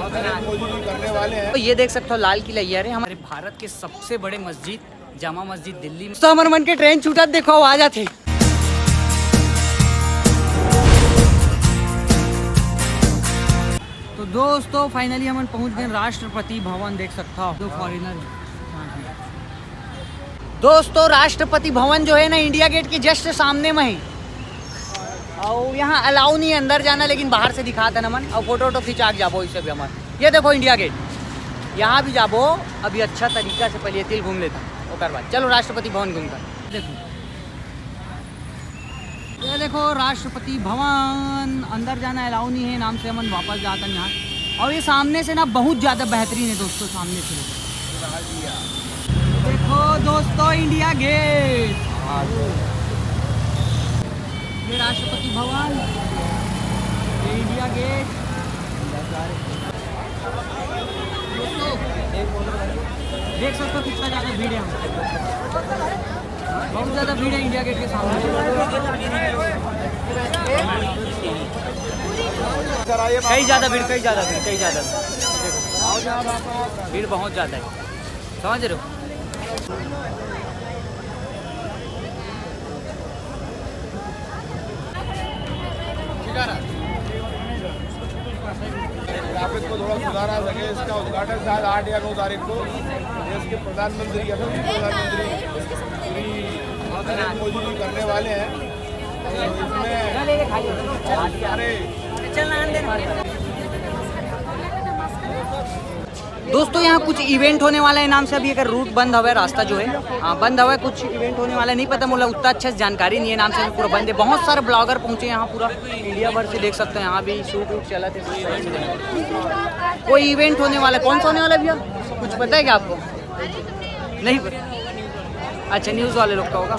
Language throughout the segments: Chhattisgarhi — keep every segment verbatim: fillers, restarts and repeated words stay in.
तो ये देख सकते हो लाल किला, ये हमारे भारत के सबसे बड़े मस्जिद, जामा मस्जिद दिल्ली में। तो हमर मन के ट्रेन छूटत देखो, आ जाते। तो दोस्तों, finally हमन पहुंच गए राष्ट्रपति भवन, देख सकता हो। दो फॉरेनर। दोस्तों, राष्ट्रपति भवन जो है ना, इंडिया गेट के जस्ट सामने में है। और यहाँ अलाउ नहीं है अंदर जाना, लेकिन बाहर से दिखात हन हमन, और फोटो वोटो खिंचा के जाबो इसे भी हमन। ये देखो इंडिया गेट, यहाँ भी जाबो। अभी अच्छा तरीका से पहले तिल घूम लेता, ओकर बाद चलो राष्ट्रपति भवन घूमता। देखो, ये देखो राष्ट्रपति भवन, अंदर जाना अलाउ नहीं है, नाम से हमन वापस जातन यहाँ। और ये सामने से ना बहुत ज़्यादा बेहतरीन है दोस्तों, सामने से देखो दोस्तों, इंडिया गेट, ये राष्ट्रपति भवन, ये इंडिया गेट। दोस्तों, देख सकते हो कितना ज़्यादा भीड़ है, बहुत ज़्यादा भीड़ है इंडिया गेट के सामने। कई ज़्यादा भीड़, कई ज़्यादा भीड़, कई ज़्यादा भीड़। देखो, भीड़ बहुत ज़्यादा है, समझ रहे हो? ट्रैफिक को थोड़ा सुधारा सके, इसका उद्घाटन शायद आठ या नौ तारीख को देश के प्रधानमंत्री, यशस्वी प्रधानमंत्री श्री नरेंद्र मोदी जी करने वाले हैं। तो इसमें सारे दोस्तों, यहाँ कुछ इवेंट होने वाला है नाम से अभी एक रूट बंद हवा है, रास्ता जो है, हाँ, बंद हवा है। कुछ इवेंट होने वाला है, नहीं पता, मोला उतना अच्छा से जानकारी नहीं है, नाम से अभी पूरा बंद है। बहुत सारे ब्लॉगर पहुँचे यहाँ, पूरा इंडिया भर से देख सकते हो, यहाँ भी शूट वूट चला थे। कोई इवेंट होने वाला है, कौन सा होने वाला है भैया, कुछ पता है क्या आपको? नहीं पता। अच्छा, न्यूज़ वाले लोग का होगा,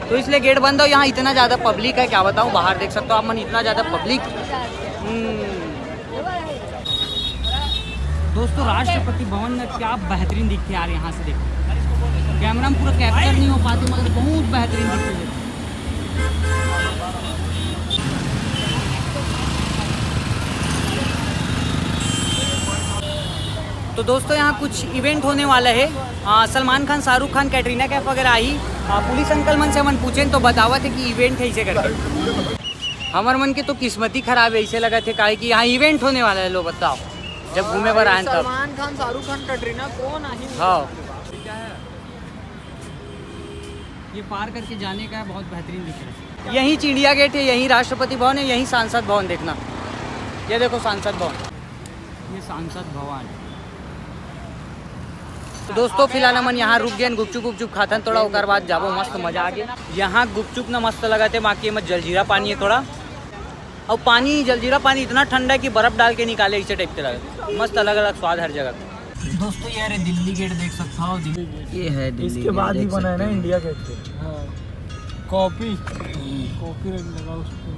तो इसलिए गेट बंद हो। यहाँ इतना ज़्यादा पब्लिक है, क्या बताऊँ, बाहर देख सकते हो आप मन, इतना ज़्यादा पब्लिक। दोस्तों, राष्ट्रपति भवन में क्या बेहतरीन दिखते यार, यहाँ से देखो, कैमरा में पूरा कैप्चर नहीं हो पाते, मगर बहुत बेहतरीन दिखते हैं। तो दोस्तों, यहाँ कुछ इवेंट होने वाला है। आ, सलमान खान, शाहरुख खान, कैटरीना कैफ वगैरह आई। आ, पुलिस अंकल मन से हमन पूछेन तो बतावत हे कि इवेंट है इसे करके। हमर मन के तो किस्मत ही खराब है, इसे लगत हे काहे कि यहाँ इवेंट होने वाला है। लो बताओ, जब घूमे बर आए तब। सलमान खान, शाहरुख खान, कैटरीना कौन आई? हाँ। ये पार करके जाने का है, बहुत बेहतरीन दिख रहा है। यहीं इंडिया गेट है, यहीं राष्ट्रपति भवन है, यहीं सांसद भवन, देखना, ये देखो सांसद भवन। ये सांसद भवन। तो दोस्तों, फिलहाल हमन यहाँ रुक गए, गुपचुप गुपचुप खाथन थोड़ा, ओकर बाद जाबो, मस्त मजा आ गया। यहाँ गुपचुप ना मस्त लगत हे, बाकी एमा जलजीरा पानी है थोड़ा, और पानी, जलजीरा पानी इतना ठंडा है कि बर्फ डाल के निकाले, इसे टाइप के लगे। मस्त अलग अलग स्वाद हर जगह। दोस्तों, ये रहे दिल्ली गेट, देख सकता हो दिल्ली गेट। ये है दिल्ली इसके गेट, बाद ही देख बना है सकते ना हो। इंडिया गेट के। हाँ, कॉपी, कॉपी लगा उस पे।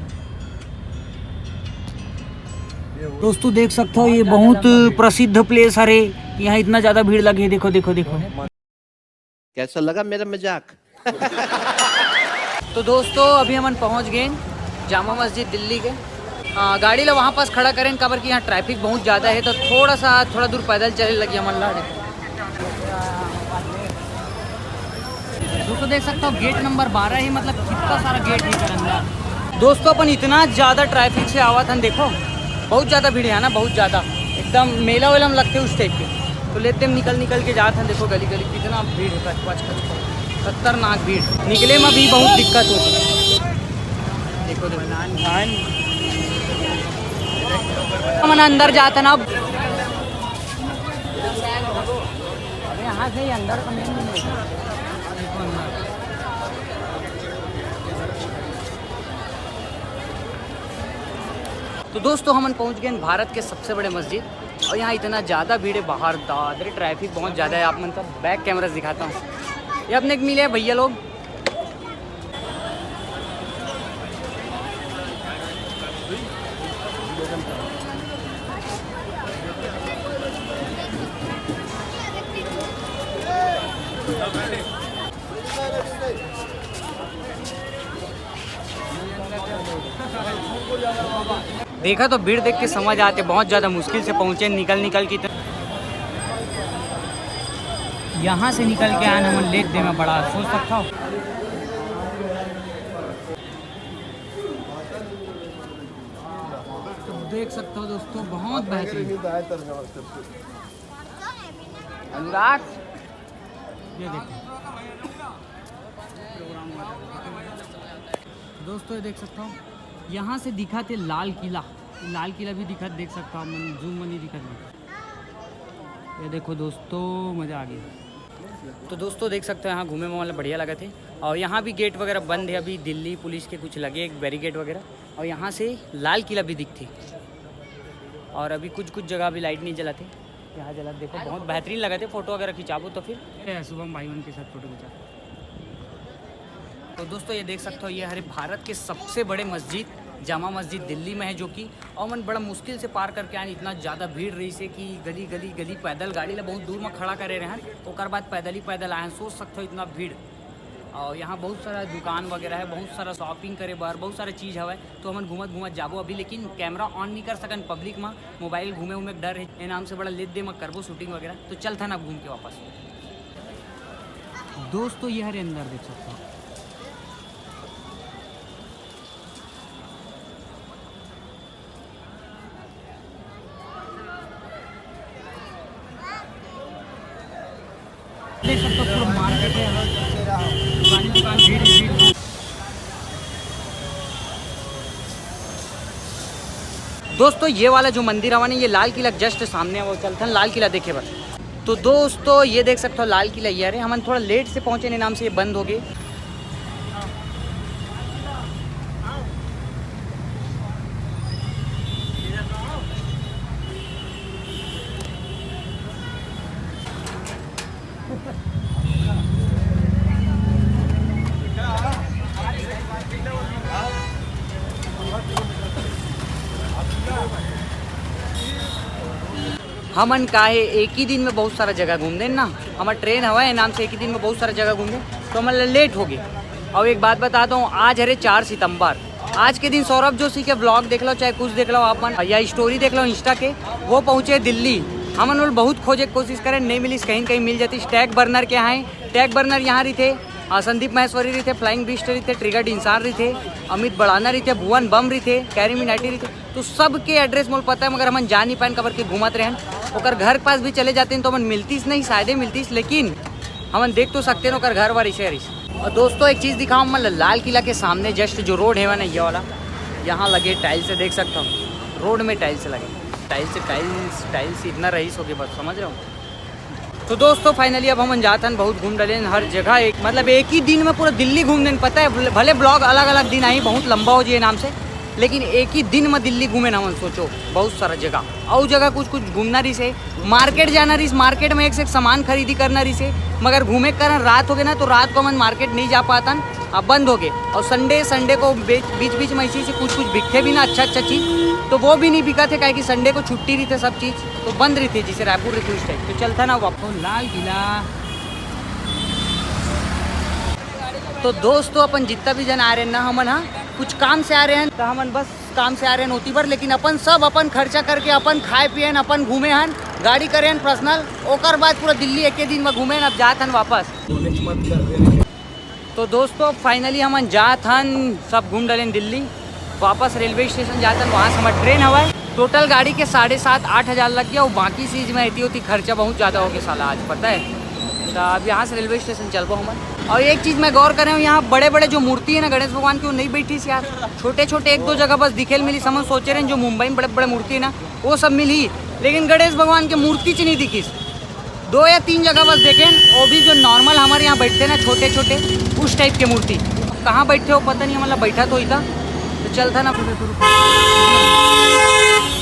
दोस्तों, देख सकते हो, ये बहुत प्रसिद्ध प्लेस हरे। यहाँ इतना ज्यादा भीड़ लगे, देखो, देखो, देखो। कैसा लगा मेरा मजाक? तो दोस्तों, अभी हमन पहुंच गए जामा मस्जिद दिल्ली के। आ, गाड़ी ला वहाँ पास खड़ा करें, काबर कि यहाँ ट्रैफिक बहुत ज़्यादा है, तो थोड़ा सा, थोड़ा दूर पैदल चले लगी हमन ला। दोस्तों, देख सकते हो, गेट नंबर बारह ही, मतलब, कितना सारा गेट है इधर अंदर। दोस्तों, अपन इतना ज़्यादा ट्रैफिक से आवत हन, देखो, बहुत ज़्यादा भीड़ है ना, बहुत ज़्यादा, एकदम मेला वेला में लगते उस टाइप के। तो लेते हम निकल निकल के जात हन, देखो, गली गली कितना भीड़ है, कच कच कच कच। खतरनाक भीड़, निकले में भी बहुत दिक्कत होती है। देखो, देखो, हमन अंदर जात हन अब। अबे, यहाँ से ही अंदर तो नहीं मिलेगा। तो दोस्तों, हमन पहुँच गए भारत के सबसे बड़े मस्जिद, और यहाँ इतना ज़्यादा भीड़ है बाहर, दादरे ट्रैफिक बहुत ज़्यादा है। आप मन का बैक कैमरा से दिखाता हूँ, ये अपने एक मिले हैं भैया लोग। देखा तो भीड़ देख के समझ आते, बहुत ज्यादा मुश्किल से पहुंचे निकल निकल के। यहाँ से निकल के आन हमन लेट दे में बड़ा सोच सकता हो। तो देख सकते हो दोस्तों, बहुत बेहतरीन। अनुराग, ये देखो दोस्तों, ये देख सकते हो, यहाँ से दिखा थे लाल किला। लाल किला भी दिखा, देख सकता हूँ मैं, जूम में नहीं दिखा। ये देखो दोस्तों, मज़ा आ गया। तो दोस्तों, देख सकते हो, यहाँ घूमे में मतलब बढ़िया लगा थे। और यहाँ भी गेट वगैरह बंद है अभी, दिल्ली पुलिस के कुछ लगे बैरिकेड वगैरह। और यहाँ से लाल किला भी दिखते। और अभी कुछ कुछ जगह अभी लाइट नहीं जलाते, यहाँ जला देखो, बहुत बेहतरीन लगा थे। फोटो वगैरह खिंचाबो तो फिर ए, शुभम भाई उनके साथ फोटो खिंचा। तो दोस्तों, ये देख सकते हो, ये हरे भारत के सबसे बड़े मस्जिद, जामा मस्जिद दिल्ली में है, जो कि और मन बड़ा मुश्किल से पार करके आए। इतना ज़्यादा भीड़ रही से कि गली गली गली पैदल गाड़ी ला बहुत दूर में खड़ा करे रहे हैं, ओकर बाद पैदल ही पैदल आए हैं। सोच सकते हो इतना भीड़। और यहाँ बहुत सारा दुकान वगैरह है, बहुत सारा शॉपिंग करे बर, बहुत सारा चीज़ हवै। तो हमन घूमत घूमत जाबो अभी, लेकिन कैमरा ऑन नहीं कर सकन पब्लिक में, मोबाइल घूमे उमे के डर है। ए नाम से बड़ा लेत दे में करबो शूटिंग वगैरह। तो चलथन अब घूम के वापस। दोस्तों, ये हरे अंदर देख सकते हो। देख सकते हो, पूरा मार्केट है, दुकान ही दुकान, भीड़ ही भीड़। दोस्तों, ये वाला जो मंदिर हवा ना, ये लाल किला जस्ट सामने है, वो चलथन लाल किला देखे बर। तो दोस्तों, ये देख सकते हो लाल किला, ये अरे हमन थोड़ा लेट से पहुंचे ने नाम से ये बंद हो गए। हमन का है, एक ही दिन में बहुत सारा जगह घूम देन ना। हमर ट्रेन हवा है नाम से, एक ही दिन में बहुत सारा जगह घूम देन, तो हमन ला लेट हो गए। और एक बात बता दो, आज हरे चार सितंबर, आज के दिन सौरभ जोशी के ब्लॉग देख लो, चाहे कुछ देख लो अपन, या स्टोरी देख लो इंस्टा के, वो पहुँचे दिल्ली। हमन ओला बहुत खोजे के कोशिश करें, नहीं मिलिस, कहीं न कहीं मिल जाती। टैग बर्नर के यहाँ, टैग बर्नर यहाँ रहिथे, आ, संदीप महेश्वरी रहिथे, फ्लाइंग बीस्ट रहिथे, ट्रिगर्ड इंसान रहिथे, अमित बड़ाना रहिथे, भुवन बम रहिथे, कैरी मिनाटी रहिथे। तो सबके एड्रेस मोला पता है, मगर हमन जा नहीं पाएन, काबर के घूमत रहन। ओकर घर पास भी चले जाते हैं तो हमन मिलतीस नहीं, शायदे मिलतीस, लेकिन हमन देख तो सकते हैं ओकर घर बार इसे हरिस। और दोस्तों, एक चीज़ दिखाओ, मतलब लाल किला के सामने जस्ट जो रोड है ना, ये वाला, यहाँ लगे टाइल्स है, देख सकता हूँ रोड में टाइल्स लगे। टाइल्स टाइल्स टाइल्स इतना रईस हो गए, बस समझ रहे हो। तो दोस्तों, फाइनली अब हमन जात हन, बहुत घूम डलेन हर जगह। एक मतलब एक ही दिन में पूरा दिल्ली घूम देन, पता है, भले ब्लॉग अलग अलग दिन आई, बहुत लंबा हो जाए नाम से, लेकिन एक ही दिन में दिल्ली घूमे ना हमन। सोचो, बहुत सारा जगह, और जगह कुछ कुछ घूमना रहिस है, मार्केट जाना रहिस, मार्केट में एक से एक सामान खरीदी करना रहिस है, मगर घूमे के कारण रात हो गए ना, तो रात को हमन मार्केट नहीं जा पातन, अब बंद हो गए। और संडे संडे को बीच बीच बीच में इसी से कुछ कुछ बिकते भी ना अच्छा अच्छा चीज़, तो वो भी नहीं बिका थे, काहे कि संडे को छुट्टी रहिथे सब चीज़, तो बंद रहिथे, जैसे रायपुर रहिथे उस टाइप। तो चलता ना वापस लाल किला। तो दोस्तों, अपन जितना भी जन आ रहे हैं ना, हमन हा कुछ काम से आ रहे हैं, तो हमन बस काम से आ रहे हैं ओती बर, लेकिन अपन सब अपन खर्चा करके अपन खाए पिए हन, अपन घूमे हन, गाड़ी करे हन पर्सनल, ओकर बाद पूरा दिल्ली एके दिन में घूमे हन। अब जात हन वापस। तो दोस्तों, फाइनली हमन जात हन, सब घूम डलेन दिल्ली, वापस रेलवे स्टेशन जात हन, वहाँ से हमर ट्रेन हवय। टोटल गाड़ी के साढ़े सात आठ हज़ार लग गया, वो बाकी चीज़ में एती ओती खर्चा बहुत ज़्यादा हो गया साला आज, पता है। तो अब यहाँ से रेलवे स्टेशन चलबो हमन। और एक चीज़ मैं गौर करे हूँ, यहाँ बड़े बड़े जो मूर्ति है ना गणेश भगवान की, वो नहीं बैठिस यार, छोटे छोटे एक दो जगह बस दिखेल मिलिस। हमन सोचे रहे जो मुंबई में बड़े बड़े मूर्ति है ना, वो सब मिली, लेकिन गणेश भगवान के मूर्ति च नहीं दिखिस। दो या तीन जगह बस देखेन, वो भी जो नॉर्मल हमारे यहाँ बैठते ना छोटे छोटे, उस टाइप के मूर्ति। कहाँ बैठे हो पता नहीं, मतलब बैठा तो ही था। तो चलता ना,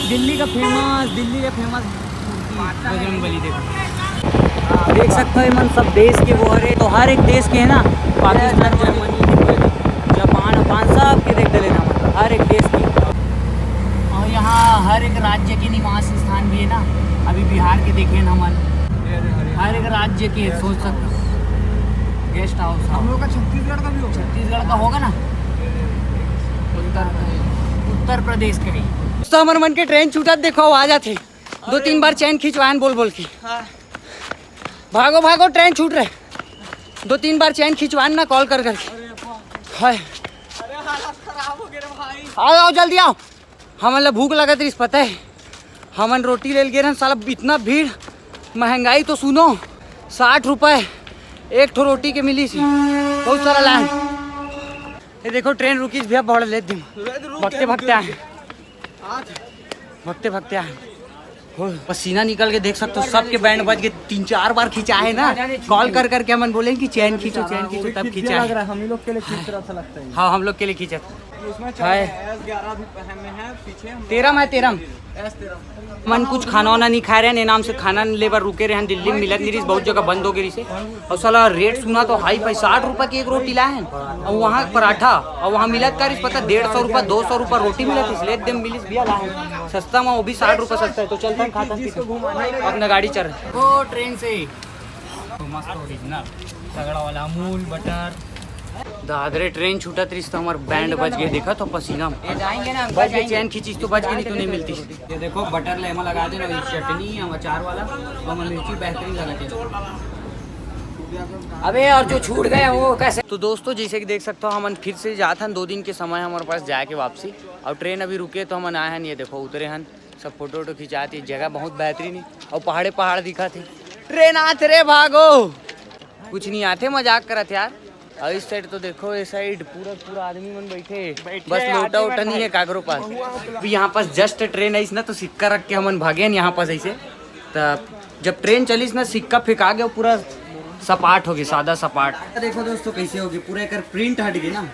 दिल्ली का फेमस, दिल्ली का फेमस बजरंग बली। देखो, देख सकते हो, ये मन सब देश के वो हरे, तो हर एक देश के है ना, पाकिस्तान, जर्मनी, जापान, वापान, सब के देख डले ना, मतलब हर एक देश की। और यहाँ हर एक राज्य के निवास स्थान भी है ना। अभी बिहार के देखे ना हमन, हर एक राज्य के सोच सकते हो, गेस्ट हाउस। हम लोग का छत्तीसगढ़ का भी होगा। छत्तीसगढ़ का होगा ना, उत्तर उत्तर प्रदेश का ही। तो हमर मन के ट्रेन छूटत, देखो, आवाज आथे। दो तीन बार चैन खिंचवान बोल बोल के। हाँ। भागो, भागो, ट्रेन छूट रहे। दो तीन बार चैन खिंचवान ना, कॉल कर करके। हाय। अरे, हालत खराब हो गया रे भाई। आओ, आओ, जल्दी आओ। हमन ला भूख लगत रहिस, पता है, हमन रोटी लेल गे रहन, साला इतना भीड़, महंगाई तो सुनो, साठ रुपए एक ठो रोटी के मिलिस, बहुत सारा लाइन। ये देखो, ट्रेन रुकिस भैया, बड़ लेट दिन, भगते भगते आए, भगते भगते आए। हो, पसीना निकल के देख सकते हो, सबके बैंड बज के तीन चार बार खिंचा है ना, कॉल कर करके हमन बोले कि चैन खींचो, चैन खींचो, तब खींचा है। हम ही लोग के लिए खींच रहा था, लगता है। हाँ, हम लोग के लिए खींचा था। उसमें हाय। एस ग्यारह भी पहन में है, पीछे हम तेरह में, तेरह में। एस तेरह। मन कुछ खाना वाना नहीं खाए रहे, नाम से खाना ले बर रुके रहे, दिल्ली में मिलत नहीं रहिस, बहुत जगह बंद हो गई रहिस। और साला रेट सुना तो हाई फाई, साठ रुपए की एक रोटी लाए हैं, और वहाँ पराठा, और वहाँ मिलत का रहिस पता, डेढ़ सौ रुपए, दो सौ रुपए रोटी मिलत, इसलिए एकदम मिलिस भैया लाए हैं। सस्ता में, वो भी साठ रुपए सस्ता है, तो चलता है, खाता पीता अपना गाड़ी चल रहा है। वो ट्रेन से ही। तो मस्त ओरिजिनल तगड़ा वाला अमूल बटर। दादरे ट्रेन छूटत रहिस तो हमार बैंड बज गए, देखा तो पसीना में। ये जाएंगे ना, अंकल बज गए, जाएंगे। चैन खींचिस तो बज गए, नहीं तो नहीं मिलती। ये देखो बटर ले एमा लगा देना, ये चटनी, हम अचार वाला, हम मिर्ची बेहतरीन लगा के। अबे और जो छूट गए वो कैसे? तो दोस्तों, जैसे कि देख सकते हो, हमन फिर से जात हन, दो दिन के समय हमारे पास जाए के वापसी, और ट्रेन अभी रुके तो हमन आए हन। ये देखो उतरे हन, सब फोटो वोटो खिंचात हे, जगह बहुत बेहतरीन है, और पहाड़े पहाड़ दिखत हे। ट्रेन आत रे, भागो, कुछ नहीं आते, मजाक करत यार। और इस साइड तो देखो, ये साइड पूरा पूरा आदमी मन बैठे, बैठे बस लोटा आदमी वोटा मन नहीं है भाई। काकरो पास। अभी यहाँ पास जस्ट ट्रेन आइस ना, तो सिक्का रख के हमन भागे हैं यहाँ पास ऐसे। तब जब ट्रेन चलिस ना, सिक्का फेंका गया, पूरा सपाट हो गया, सादा सपाट। देखो दोस्तों, कैसे हो गया, पूरा एक प्रिंट हट गया ना।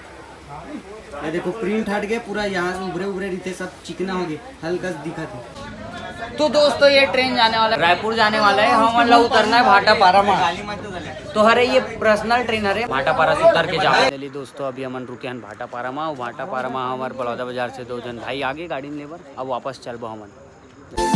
ये देखो, प्रिंट हट गया पूरा, यहाँ से उभरे उभरे रहिथे, सब चिकना हो गया, हल्का सा दिखत है। तो दोस्तों, ये ट्रेन जाने वाला है, रायपुर जाने वाला है। हमन ला उतरना है भाटापारा में। तो हरे ये पर्सनल ट्रेन हरे, भाटापारा से उतर के जाओ। चलिए दोस्तों, अभी हमन रुके हन भाटापारा में। भाटापारा में हमार बलौदा बाजार से दो जन भाई आगे गाड़ी में लेबर, अब वापस चलबो हमन।